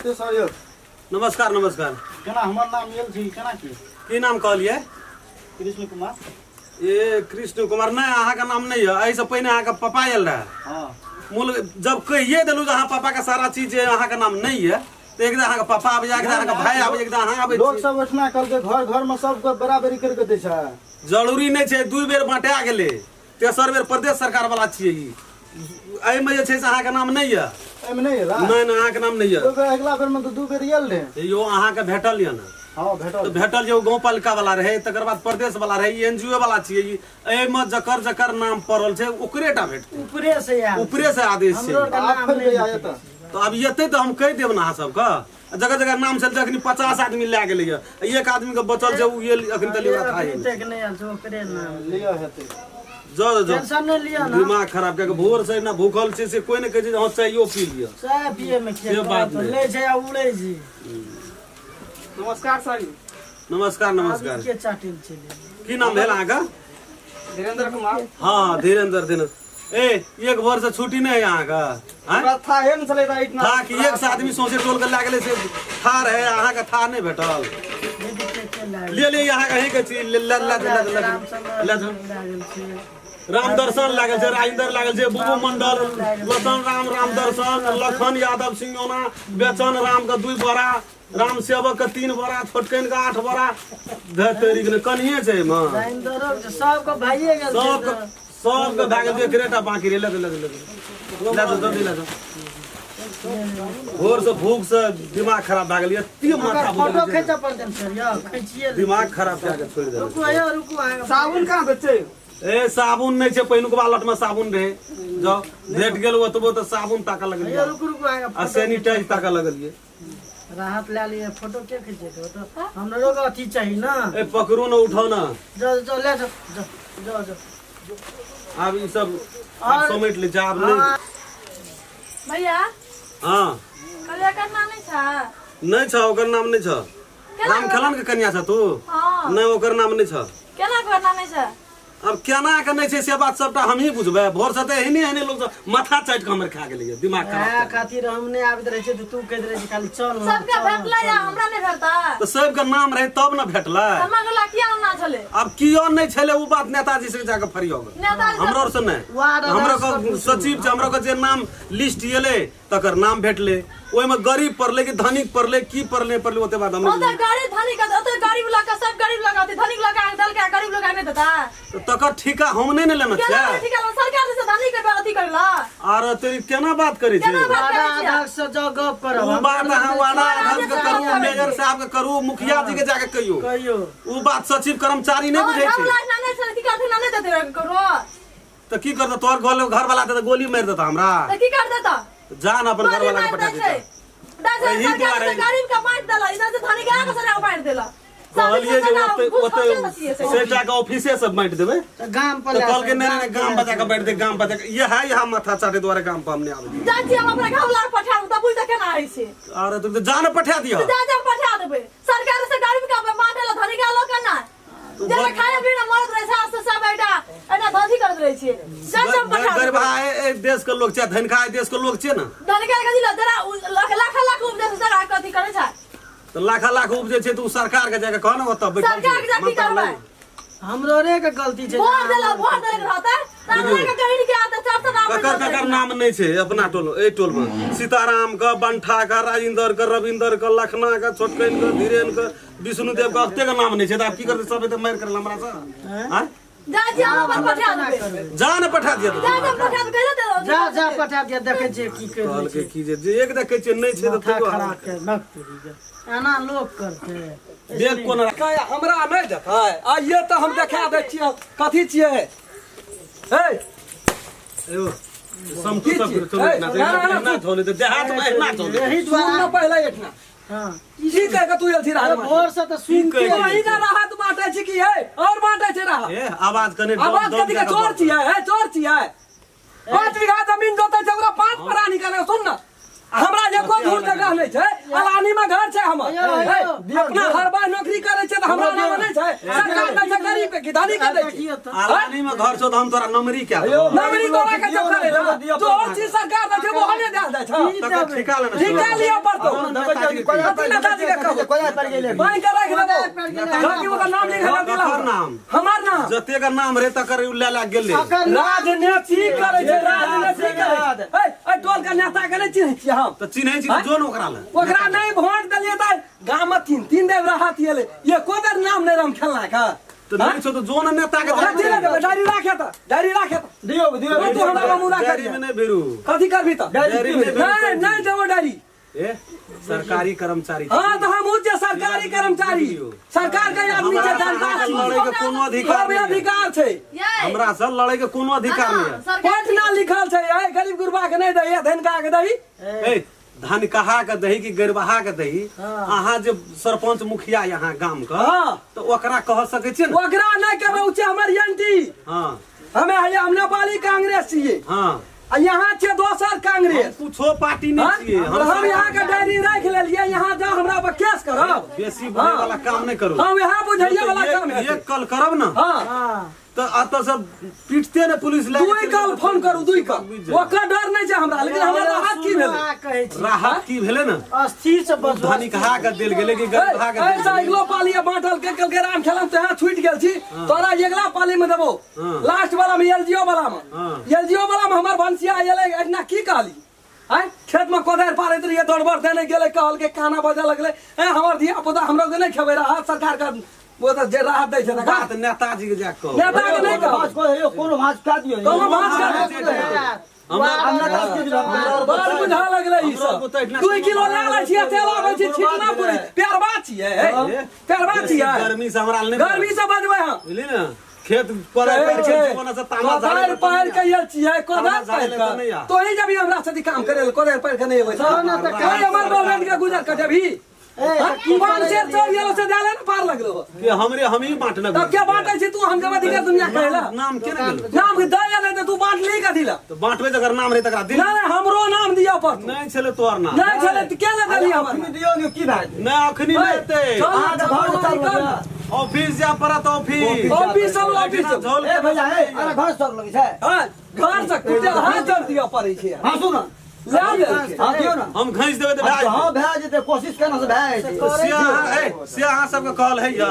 नमस्ते sir यौ। नमस्कार नमस्कार। केना हमर नाम आयल छै केना की? की नाम कहलियै? कृष्ण कुमार। ए कृष्ण कुमार नहि, अहाँके नाम नहि यऽ। एहिसँ पहिने अहाँके पापा आयल रहए। हाँ। मूल जब कहिए देलहुँ जे अहाँ पापाके सारा चीज जे अहाँके नाम नहि यऽ, तऽ एक दिन अहाँके पापा आबैया, एक दिन अहाँके भाय आबैया, एक दिन अहाँ आबै लोक छी। सब ओहिठिना कहलकै घर घर में सबके बराबरी करि के दै छै। जरूरी नहि छै, 2 बेर बँटा गेलै, तेसर बेर प्रदेश सरकार वाला छियै ई। एहिमे जे छै से अहाँके नाम नहि यऽ। एहिमे नहि एला? नहि नहि, अहाँके नाम नहि यऽ। ओहि बेर अगिला बेर में तऽ 2 बेर आयल रहै। यौ अहाँके भेटल यऽ ने? हाँ, भेटल। तऽ भेटल जे ओ गाँवपालिका वाला रहै, तकर बाद प्रदेश वाला रहै, ई एन जी ओ वाला छियै ई। एहिमे जकर जकर नाम पड़ल छै ओकरे टा भेटतै। ऊपरे से आयल। ऊपरे से आदेश छै। हमरो आरके आब नाम फेर नहि कहिया लिखल एतै? छै। तऽ आब एतै तऽ हम कहि देब ने अहाँ सबके। जगह जगह नाम छल, जखनी 50 आदमी लए गेलैया, एक आदमी के बचल छै, ओ गेल अखन तक ओकरा थाहे अखनी नहि। तक नहि आयल छै ओकरे नाम। लिअ हेतै। जाउ जाउ। टेंशन नहि लिअ ने। दिमाग खराब कए के भोर से ना भूखल छै से कोई नहि कहै छै जे हँ चाइयो पी लिअ। चाय पिए में से बात नहि। लै छै आ उड़ै छै। नमस्कार सर। नमस्कार नमस्कार। के चाटिल छलै? की नाम भेल अहाँके? धीरेन्द्र कुमार। हाँ धीरेन्द्र, धीरेन्द्र। ए एक भोर से छुट्टी नहीं है अहाँके? आँय? हमरा थाहे ने छलै तऽ एहिठिना। था कि एक से आदमी सौंसे टोल के लए गेलै से था रहे, अहाँके था नहि भेटल। ले ले, अहाँके अहीं के छी, ले ले ले ले ले ले ले। राम दर्शन लागल छै, राजेंद्र लागल छै, बुबू मंडल, लतन राम, राम दर्शन, लखन यादव सिंगौना, बेचन राम के 2 बोरा, राम सेवक के 3 बोरा, छोटकन के 8 बोरा। धतरी के कनिये छै एहिमे। सबके भाइये गेल छै। सबके सबके भए गेल छै, एकरे बाकी रहे। ले ले ले ले जल्दी ले। भोर से भूख से दिमाग खराब भए गेल, एते माथा फोटो खींचऽ पड़तै सर यौ, खींचिए दिमाग खराब कए के छोड़ि देलक। रुकू यौ, रुकू। अहाँके साबुन कहाँ बेचै? ए साबुन नहि छै, पहिलुकवा लट में साबुन रहे, जाओ भेट गेल ओतबो तऽ साबुन ताकऽ लगलियै रुकू रुकू, अहाँके आ सैनिटाइज ताकऽ लगलियै। राहत लए लियै, फोटो के खींचेतै? ओ तऽ हमरो के अथी चाही ने। ए पकड़ू ने, उठाउ ने। जाओ जाओ, ले जाओ जाओ जाओ जाओ। आब ई सब आब समेट ले जा, आब नहि। भैया। हाँ। कहलियै एकर नाम नहि छै? नहि छ, ओकर नाम नहि छ। राम खेलन के कन्या छ तू? हाँ। नहि, ओकर नाम नहि छ। केना ओकर नाम नहि छै? अब केना के नहि छै से बात सबटा हमही बुझबै। भोर से तऽ एहने एहने लोक सब माथा चाटि के हमर खा गेलैया, दिमाग खराब इएह कए के। खातिर हम नहि आबैत रहै छियै तऽ तू कहैत रहै छी खाली चल ने, सबके चल ने, भेटलै या चल ने। हमरा नहि भेटतै? तऽ सबके नाम रहै तब ने भेटलै। हमरा गोला किया ना छलै? आब कियो नहि छलै ओ बात नेताजी से जाके फरियाउ। नेताजी से- हमरो से नहि, वार्ड हमरो अध्यक्ष के से सचिव छै, हमरो के जे नाम लिस्ट एलै तकर नाम भेटलै। ओहिमे गरीब पड़लै कि धनिक पड़लै की पड़लै पड़लै ओते बात हम ओते गरीब धनिक ओते गरीब लोग के सब गरीब लोग के धनिक लोग के दल के गरीब लोग के नहीं देता। तऽ तकर ठीका हम नहि ने लेने केना छियै। नहीं ठीका सरकार से धनिक के अथी करला। आर तेरी केना बात करै छै? केना बात करै वार्ड छियै? अध्यक्ष से जाओ गप करब। ओ बात अहाँ वार्ड अध्यक्ष के करू, मेयर साहब के करू, मुखिया जी के जाके कहियौ। कहियौ। ओ बात सचिव कर्मचारी नहि बुझै छै। हमरा नहीं छलै की करथिन नहीं देते ककरो। तऽ की करतै तोहर घर घर वाला तऽ गोली मारि देता हमरा। तऽ की कर देता? जा ने अपन घर गोली वाला के मारि पठा दै छै। देता। दै छै, एही सरकार दुआरे- तऽ गरीब के बाँटि देलक, इधर से धनिक के सरकार बाँटि देलक। कहलियै जे ओते ओते से सेटा के ऑफिसे से बाँटि देबै। तऽ गाम पर तऽ कहलकै नहि नहि गाम बचा के बाँटि दे, गाम बचा के। इएह इएह माथा चाटे दुआरे गाम पर हम नहि आबै छी। जाइ छियै हम अपना घर वाला के पठा देब, तऽ बुझि तऽ केना होइ छै। अरे तू तऽ जा ने पठा दिअ। जा जा पठा देबै। सरकार से गरीब के बाँटे ला धनिक के लोक के ना। जेना खाए पीना मरत रहै छै से सब एकटा एकटा धोती करैत रहै छै। जा जा पठा देबै। गरीबा एहि देश के लोक छै, धनिका एहि देश के लोक छै ने। धनिका के कथी लए जरा लाख लाख लाख उपजै छै सरकार कथी करै छै? तऽ लाख लाख उपजै छै तऽ ओ सरकार के जाके कह ने ओतऽ बैठल छै। सरकार के जा की करबै? हमरो रे के गलती छै। भोट देलक, भोट देलक रहतै तऽ हमरा के कहीं के आते चार सौ ककर ककर नाम नहि छै अपना टोल एहि टोल में? सीताराम के, बंठा के, राजेंद्र के, रविंद्र के, लखना के, छोटकन के, धीरेन के, विष्णुदेव के, अते के नाम नहि छै। तऽ आब की करतै सब एते मारि करल हमरा से? आँय? जा छी हम अपन पठा देबै। जा ने पठा दिअ। जा जा पठा देबै, कहि देतै। जा जा पठा दिअ, देखै छियै की करि दै कहलकै छै। की जे जे एक देखै छियै नहि छै तऽ माथा तैयो खराब के भक्त एना लोक करतै। देख कोन हमरा नहि देतै आइए तऽ हम देखा दै छियै कथी छियै। हे यौ समटू सब चलू ना, एना चलै तऽ देहात में एना चलै। एही सुन दुआरे न पहिले एहिठिना। हाँ। की कह के तू एल छी राहत? भोर से तऽ सुनते की वही ना राहत बांटे छी की हे और बांटे छै राहत? ए आवाज कने आवाज कथी के? चोर छियै हे, चोर छियै। 5 बीघा जमीन जोतै छै ओकरा 5 प्राणी करे। सुन न, हमरा एको धूर जगह नहि छै, अलानी में घर छै हमर। हे, अपना हर बार नौकरी करै छै तऽ हमरा नाम नहि छै। सरकार दै छै गरीब के कि धनी के दै छै? देखियौ तऽ अलानी में घर छौ तऽ हम तोरा नमरी क्या देबौ? नमरी तोरा के चक्कर है जो और चीज सरकार दै छै वो हने दे दै। जाइ छौ तकर ठिका लेने छौ। ठिका लिअ पड़तौ। नेताजी के कथी नेताजी के कहबो? कोदारि पर गेलै बान्हि के राखि देबो। जाकि ओकर नाम लिखा के दिला। ककर नाम? हमर नाम। जतेक नाम रहे तकर उ लए लए गेलै। राजनीति करै छै, राजनीति करै छै। ए, ए टोल के नेता के नहि चिन्है छियै हम। तऽ चिन्है छी तऽ जो ने ओकरा लग। ओकरा नहि वोट देलियै तऽ गाम में तीन तीन देव राहत एलै, एको बेर नाम नहि राम खेलना के। तऽ नहि छौ तऽ जो ने नेता के। कथी लए देबै? डायरी राखे तऽ, डायरी राखे तऽ। दियौ दियौ। तू हमरा मुरा डायरी करिहे। में नहि भिरू। कथी करबी तऽ? डायरी में भिरू। नहि नहि देबो डायरी। ए सरकारी कर्मचारी। हाँ तऽ हम जे सरकारी कर्मचारी, सरकार के आदमी छै, जनता छी। लड़ै के कोनो अधिकार सब नहि है। अधिकार छै। हमरा से लड़ै के कोनो अधिकार नहीं है। पटना लिखल छै, ए गरीब गुरबा के नहि दही, धनिका के दही। ए धनकहा के दही कि गरीबहा के दही? अहाँ जे सरपंच मुखिया यहाँ गाम के, हाँ। तऽ ओकरा कह सकै छियै ने? ओकरा नहि कहबै, उ छै हमर एंटी। हाँ। हमे हैया हम नेपाली कांग्रेस छियै। हाँ। आ यहाँ छै दोसर कांग्रेस। हम कुछो पार्टी नहीं हाँ? छियै। हम यहाँ के डायरी राखि लेलियै, यहाँ जा हमरा पर केस करब। बेसी बोलै वाला काम नहीं करू। हम यहाँ बुझैये वाला काम हेतै। एक कल करब ना। हाँ। तऽ एतऽ सब पीटते ने पुलिस लए दुई कल फोन करू, दुई कल। ओकर डर नहि छै हमरा, लेकिन हमरा राहत की भेलै? राहत की भेलै ने? अस्थिर से बचू। धनिकहा के देल गेलै कि गरीबहा के देल ऐसा गेलै? अगिलो पाली बाँटल के कल के राम खेलम तऽ छूटि गेल छी, तोरा अगिला पाली में देबो। लास्ट वाला में एलजीओ वाला में, एलजीओ वाला में हमर भनसिया एलै, एहिना की कहली? आँय खेत में कोदारि पारैत रहियै, दौड़बड़ देने गेलै, कहलकै काना बजऽ लगलै, ऐं हमर धिया पुता हमरो के नहि खेबै राहत सरकार के, ओ तऽ जे राहत दै छै तकरा। बात नेताजी के जा कहू। नेता के नहि कहू। भाँज को कोनो भाँज का दियौ। कोनो भाँज का दियौ। बड़ बुझा लगलै ई सब। 2 किलो लए लै छियै, तेल आबै छै, छिटना पुरै। पेरबा छियै, पेरबा छियै। गर्मी से हमरा नहि। गर्मी से बजबै हम। बुझली ने? खेत पर पर के जीवन से तामा कोदारि पारि के आयल छियै, कोदारि पारि के। तोही जबी हमरा से काम करे ले, कोदारि पारि के नहि अबै छौ। तोही हमर गवर्नमेंट के गुजर कटेबही। पाँच शेर चढ़ गेलो से जाले ने पार लगलो। के हमरे हम ही बांटने। तब के बांटै छी तू? हम जब अधिकार दुनिया कहला। नाम के ने गेलो? नाम के दे गेलै तऽ तू बांटली कथी ला? तऽ बांटबै जकर नाम रहे तकरा दिल। नहि हमरो नाम दिअ पड़तौ। नहि छलै तोहर नाम। नहि छलै तऽ के ले देली हमर? दियौ ने की भए? नहि अखनी नहि हेतै। ऑफिस जा पड़त, ऑफिस। ऑफिस चलू, ऑफिस चलू। ए भैया, ए अरे घर सब लगै छै। हां घर से कुटे हाथ जोड़ दिअ पड़ै छै। हां सुन ले लेलकै। हां दियौ ना। हम घैस देबै तऽ भए। हां भए जेतै, कोशिश केना से भए जेतै। से अहाँ ए से अहाँ सबके कहल है या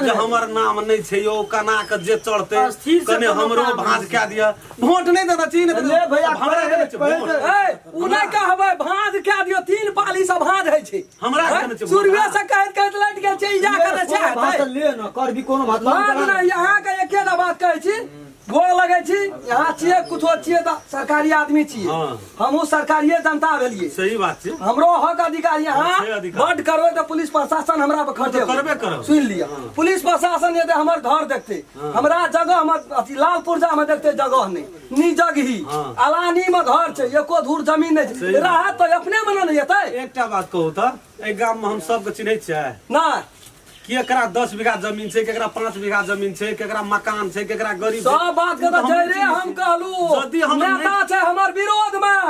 जे हमर नाम नहि छै यौ, कना के जे चढ़तै कने हमरो भाँज कए दिअ। वोट नहि देना छी ने ले भैया, हमरा देने छै वोट। ए उ नहि कहबै भाँज कए दियौ, 3 पाली से भाँज होइ छै। हमरा केने छै? शुरुए से कहैत कहैत लटि गेल छै, ई जा करे छै। भात ले न करबी कोनो भात। भाँज नहि, यहाँ के एकेटा बात कहै छी, गोर लगै छी, यहाँ छियै कुछो छियै तऽ सरकारी आदमी छियै, हमहूँ सरकारिये जनता भेलियै। सही बात छै। हमरो हक अधिकार यहाँ बड करबै तऽ पुलिस प्रशासन हमरा पर खर्च करबे करब। सुनि लिअ, पुलिस प्रशासन यदि हमर घर देखतै, हमरा जगह हमर अथी लाल पुर्जा में देखतै, जगह नहि, नी जगही अलानी में घर छै, एको धूर जमीन नहि छै, राहत तऽ अपने मने नहि एतै। एकटा बात कहू तऽ एहि गाम में हम सबके चिन्है छियै? नहि। केकरा 10 बीघा जमीन छै, केकरा 5 बीघा जमीन छै, केकरा मकान छै, केकरा गरीब छै। सब बात के तऽ जरे हम कहलू नेता छै हमर विरोध में,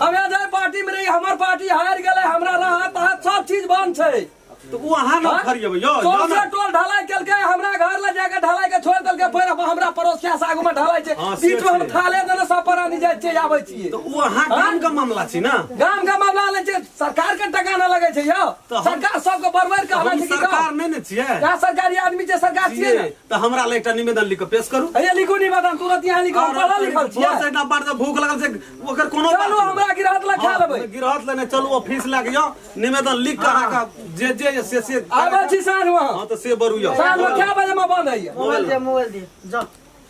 हमे जाय पार्टी में रही, हमर पार्टी हारि गेलै, हमरा राहत ताहत सब चीज बंद छै। तऽ ओ अहाँ ने फरियबै यौ। सौंसे टोल ढलाई केलकै, हमरा घर लए जाके ढलाई के छोड़ि देलकै, फेर हमरा पड़ोसिया से आगू में ढलाई छै, बीच में हम थाले देने सब प्राणी जाइ छियै आबै छियै। तऽ ओ अहाँ गाम के मामला छै ने? गाम के मामला नहि छै, सरकार के टका न लगै छै यौ। सरकार सबके बरबर कहना छै कि सरकार नहि ने छियै? यहाँ सरकारी आदमी छै, सरकार छियै ने। तऽ हमरा लए एकटा निवेदन लिख के पेश करू। हैया लिखू निवेदन, तुरंत यहाँ लिखू, हम पढ़ल लिखल छियै। बस एकटा बात भूख लगल छै, ओकर कोनो चलू हमरा गिरहत लए खा लेबै। गिरहत लए नहि चलू, ऑफिस लए के जाउ, निवेदन लिख के अहाँके जे जे से से आबै छी साँझ मे। हां तऽ से बरू यौ। साँझ मे कए बजे मे बंद होइया? मोबाइल दे, मोबाइल दे, जाउ।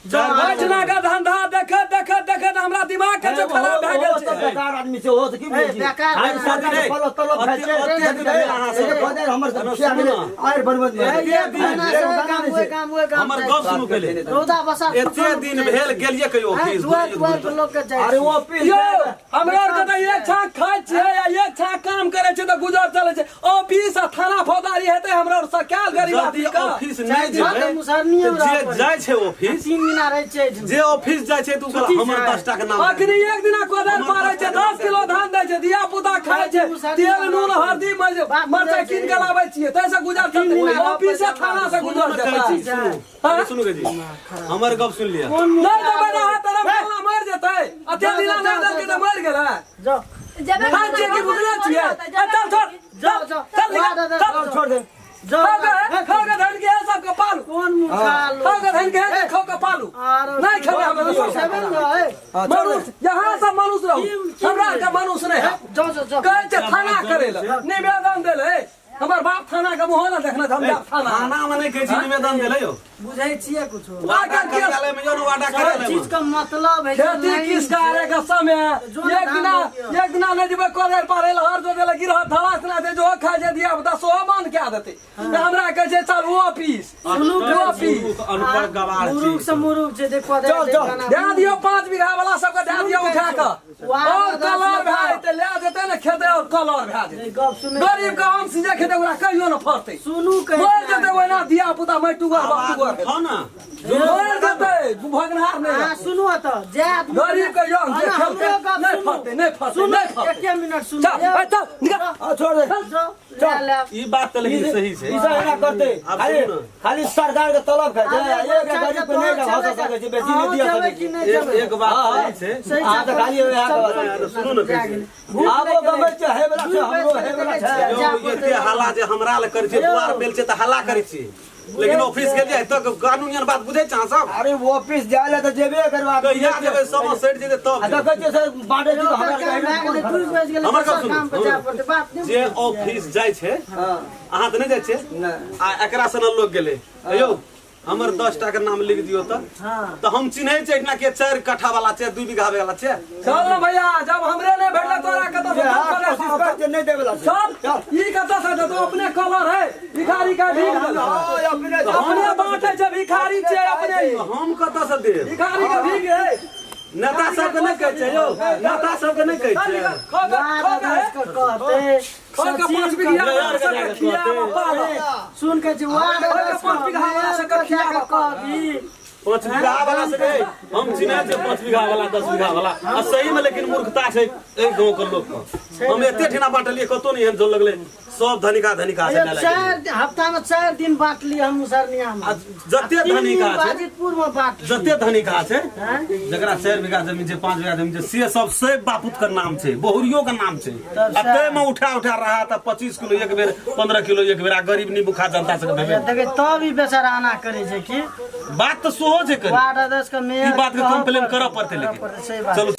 बैठना के धंधा देखैत देखैत देखैत हमरा दिमाग के खराब भए गेल छै। बेकार आदमी छै, ओहो से की बुझै छी? आइ सरकार के फल तलब खाइ छै, हमर सब खिया गेलै, आइर बनबैत हमर गप सुनू पहिले। एते दिन भेल गेलियै कहियो ऑफिस? अरे ऑफिस यौ हमरा आर के तऽ एक छाक खाइ छियै आ एक छाक काम करै छै तऽ गुजर चलै छै। ऑफिस आ थाना फौजदारी हेतै हमरा आर से कैल गरीब आदमी के। ऑफिस नहि जेबै जे जाइ छै ऑफिस, 3 दिना रहै छै, जे ऑफिस जाइ छै तऽ हमर 10टा के नाम। अखनी एक दिना कोदारि पारै छै, 10 किलो धान दै छै, धिया पुता खाइ छै, तेल नून हरदी मरचाइ कीन के लाबै छियै, ताहिसँ गुजर चलतै। ऑफिस थाना से गुजर जेतै। सुनू जी, हमर गप सुन लिअ। नहि देबै राहत तऽ मरि जेतै, अते दिना नहि देलकै तऽ मरि गेलै। जेबे खान छियै कि भुखले छियै? ए, चल छोड़। जाओ जाओ चल निकल, चल। छोड़ दे। जाओ। खा के, खा के धन के सबके पालू। कोन मुखा लो खा के धन के खा के पालू। आरो नहीं खेबै हम खेबै ने, ए। मनुष्य यहाँ सब मनुष्य रहू, हमरा के मनुष्य नहीं है। जाओ जाओ जाओ। कहै छै थाना करे लए, निवेदन दे ले। हमर बाप थाना के मुँह ना देखने, हम जाब थाना। थाना में नहीं कहै छी निवेदन देले यौ। बुझै छियै कुछो? वाडा कार्यालय में यौ ने, वाडा कार्यालय चीज में। का मतलब है जे खेती लाइन किस कार्य के समय एक दिना, एक दिना नहीं जेबै कोदर पारे ल, हर जो देले गिरह धड़ास ना दे, जो खा जे दिया दसो मन क्या देते। हमरा कहै छै चल ऑफिस। सुनू, ऑफिस। अनपढ़ गवार मुरुख छी। से मुरुख छै देखो दे। चल, चल। दे दियौ 5 बीघा वाला सबके, दे दियौ उठा कऽ। और कलर भए जेतै, लए जेतै ने खेतै और कलर भए जेतै। गप सुनै। गरीब के आम सीजे खेतै, ओकरा कहियो ने फड़तै। सुनू, कहै मरि जेतै ओहिना धिया पुता मैटुगर बाटुगर। हँ ने। मरि जेतै, भगनहार नहि अहाँ रहतै। सुनू तऽ जे आदमी गरीब के यौन जे अहाँ खेलतै हमरो गप नहि सुनू। फड़तै, नहि फड़तै, सुनू, नहि फड़तै। एके मिनट सुनू। चल, ए, चल निकल। हाँ, छोड़ दे। जाओ, ले ले। ई बात तऽ लेकिन सही छै। ई सब एना करतै। आब खाली सुनू ने। खाली सरकार के तलब खाइ छै। एक गरीब के नहि घसा सकै छै, बेसी नहि दिया सकै कि छै। नहि एक जेबै? एक बात सही छै। सही अहाँ तऽ खाली वएह चल, कहत। चल, सुनू ने, कहै छै। आबो गबै छै, हे बला छै, हमरो हे बला छै। यौ, एते हल्ला जे हमरा लए करै छै, दुआर बेल छै तऽ हल्ला करै छी, लेकिन ऑफिस गेलियै तऽ कानून एहन बात बुझै छै अहाँ सब? अरे ऑफिस जाय लए तऽ जेबे करबा। कहिया जेबै? समय सटि जेतै तब आ जेबै। देखै छियै से बाँटै छी तऽ हमरा काम भए गेलै, 2 बजि गेलै, हमर गप दोसर सुनू, काम पर जाय पड़तै, बात नहि जे बुझै छियै। ऑफिस जाइ छै हँ। अहाँ तऽ नहि जाइ छियै? नहि। आ एकरा सन लोग गेलै, यौ हमर 10 टा के नाम लिख दियौ तऽ हँ। तऽ हम चिन्है छियै एहिठिना के 4 कट्ठा वाला छै, 2 बीघा वाला छै। चल ने भैया, जब हमरे नहि भेटलै तोरा कतऽ से जे चल हँ, चल। कोशिश कर जे नहि देबे ला छै। चल। चल। ई कतऽ से देतौ? अपने कलर है, भिखारी के भीख देलकै। हँ, अपने अपने बाँटै छै, भिखारी छै अपने ही। हम कतऽ से देब? भिखारी के भीख है। नेता सबके नहि कहै छै यौ, नेता सबके नहि कहै चल छै। निकल, खो के, वार्ड खो के, अध्यक्ष के कहतै, खो के सचिव 5 बीघा वाला के सबके खियाबऽ पालऽ। सुन के छै, वार्ड खो के अध्यक्ष 5 बीघा वाला सबके के खियाबऽ कहबी। 5 बीघा वाला से नहीं, हम चिन्है छियै 5 बीघा वाला, 10 बीघा वाला। आ सही में लेकिन मूर्खता छै एहि गाँव के लोक के। हम एते ठिना बाँटलियै, कतौ नहि एहन जोर लगलै, सब धनिका धनिका से लए गेलै। 4 हफ्ता में 4 दिन बांटली हम मुसरनिया में। आ जते 3 दिन धनिका छै, बाजितपुर में बांटली। जते धनिका छै, हैं? जकरा 4 बीघा जमीन छै, 5 बीघा जमीन छै, से सब सब बापुत के नाम छै, बहुरियो के नाम छै। आ तै में उठा उठा रहा तऽ 25 किलो एक बेर, 15 किलो एक बेर, आ गरीब निभूखा जनता सबके देबै। देखे तब ई बेचारा एना करै छै कि बात तऽ सेहो छै करी। वार्ड अध्यक्ष के मेयर ई बात के कहऽ कंप्लेन पड़तै, करऽ पड़तै लेकिन। सही बात। चलू।